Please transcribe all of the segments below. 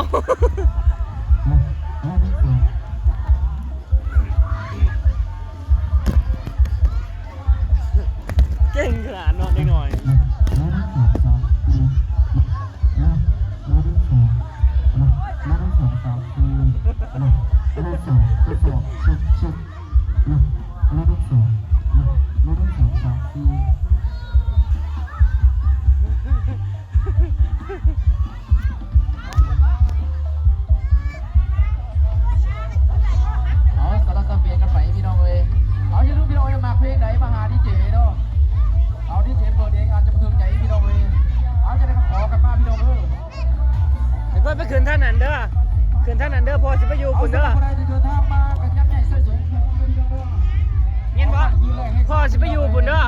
ເກັ່ງຂະໜາດເນາະເດັກນ້ອຍ. ເອົາ ສະລັບສັບປ່ຽນກັນໄປພີ່ນ້ອງເອີຍ. ເອົາ ຢ່າລືມພີ່ນ້ອງເອີຍ ມັກເພງໃດມາຫາດີເຈເນາະ. ເອົາ ດີເຈເປີດເອງອາດຈະບໍ່ຖືກໃຈພີ່ນ້ອງເອີຍ. ເອົາ ຈັ່ງໃດກໍຂໍກັນມາພີ່ນ້ອງເອີຍ. ໄອ້ກ້ອນໄປຂຶ້ນທາງນັ້ນເດີ ຂຶ້ນທາງນັ້ນເດີ ພໍ່ຊິໄປຢູ່ພຸ້ນເດີ. ເອົາ ສຳລັບຜູ້ໃດທີ່ເດີນທາງມາກໍຍັງໃຫຍ່ຊ່ວຍສູງ ຍິນບໍ່? ພໍ່ຊິໄປຢູ່ພຸ້ນເດີ.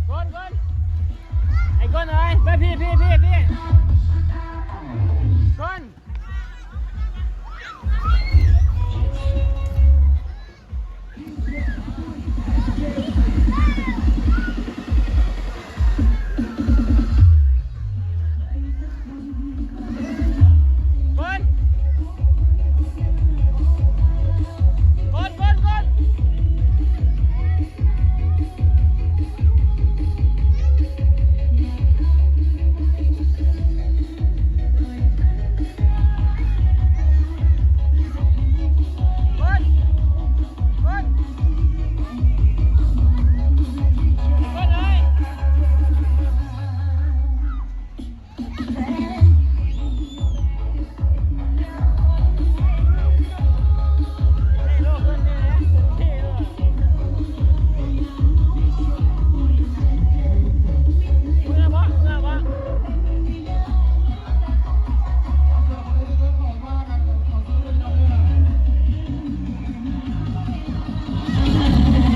ກ້ອນ ກ້ອນ ໄອ້ກ້ອນເອີຍ ໄປ ພີ້ ພີ້ ພີ້ ພີ້ ກ້ອນ.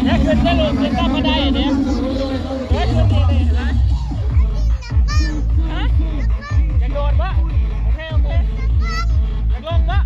ໄດ້ຂຶ້ນ ໄດ້ລົງ ຂຶ້ນຕາມບັນໄດເດ້ ເອີ ຂຶ້ນນີ້ເດ້ ເຫັນບໍ່? ຮະ? ຢາກໂດດບໍ່? ໂອເຄ ໂອເຄ ຢາກລົງບໍ່?